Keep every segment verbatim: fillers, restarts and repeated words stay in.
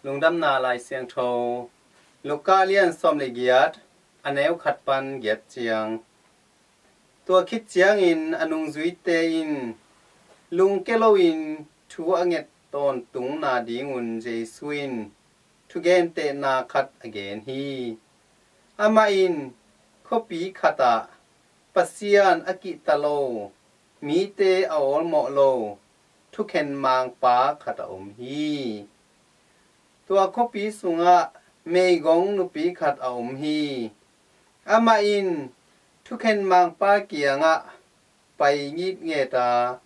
Lungdamna Lai Siangtho, Luka lian sawm le giat, a neu khat pan giat ciang. Tua khit ciangin a nungzuite in lungke loin thu a nget tawntungna dingun Jesu in thugentehna khat a gen hi. Amah in, khuapi khatah Pasian a kihta lo, mite a awlmawh lo thukhen mangpa khat a om hi. Tua khuapi sungah meigong nupi khat a om hi. Amah in thukhen mangpa kiangah pai ngitnget a,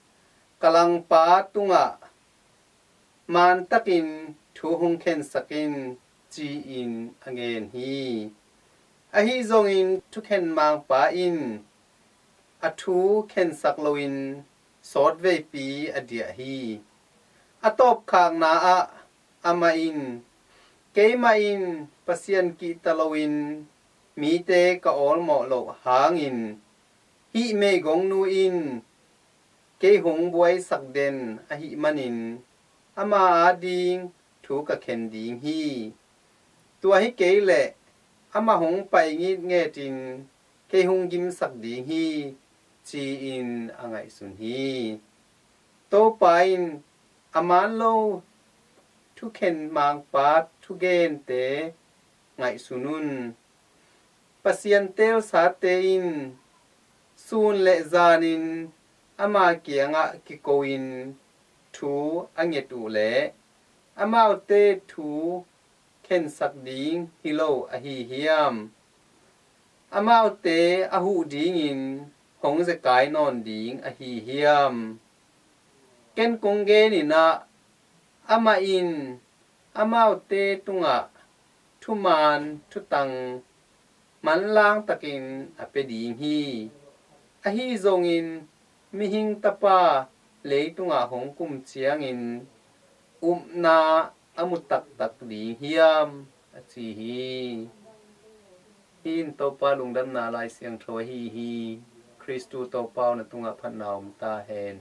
ka langpa tungah mantakin thu hong khensak in, ci-in a ngen hi. Ahi zongin thukhen mangpa in a thu khensak loin sawtveipi a diah hi. A tawpkhakna ah amah in, keimah in Pasian kihta loin mite ka awlmawh loh hangin hih meigongnu in kei hong buaisak den ahih manin ama ading thu ka khen ding hi. Tua hi kei leh amah hong pai ngitngetin kei hong gimsak ding hi, ci-in a ngaihsun hi. Topa in a man lo thukhen mangpa thugente ngaihsun un. Pasian teelsate in sun le zanin ama kiangah kiko-in thu a nget uh leh amaute thu khensak ding hi lo ahi hiam? Amaute a huh dingin hong zekai nawn ding ahi hiam? Ken kong genin ah, amah in amaute tungah thuman thutang manlang takin a pia ding hi. Ahi zongin mihing tapa leitungah hong kum ciangin upna a mu taktak ding hiam, a ci hi. Hih in Topa lungdamna Lai Siangtho ahi hi. Khristu Topa aw, na tungah phatna om ta hen.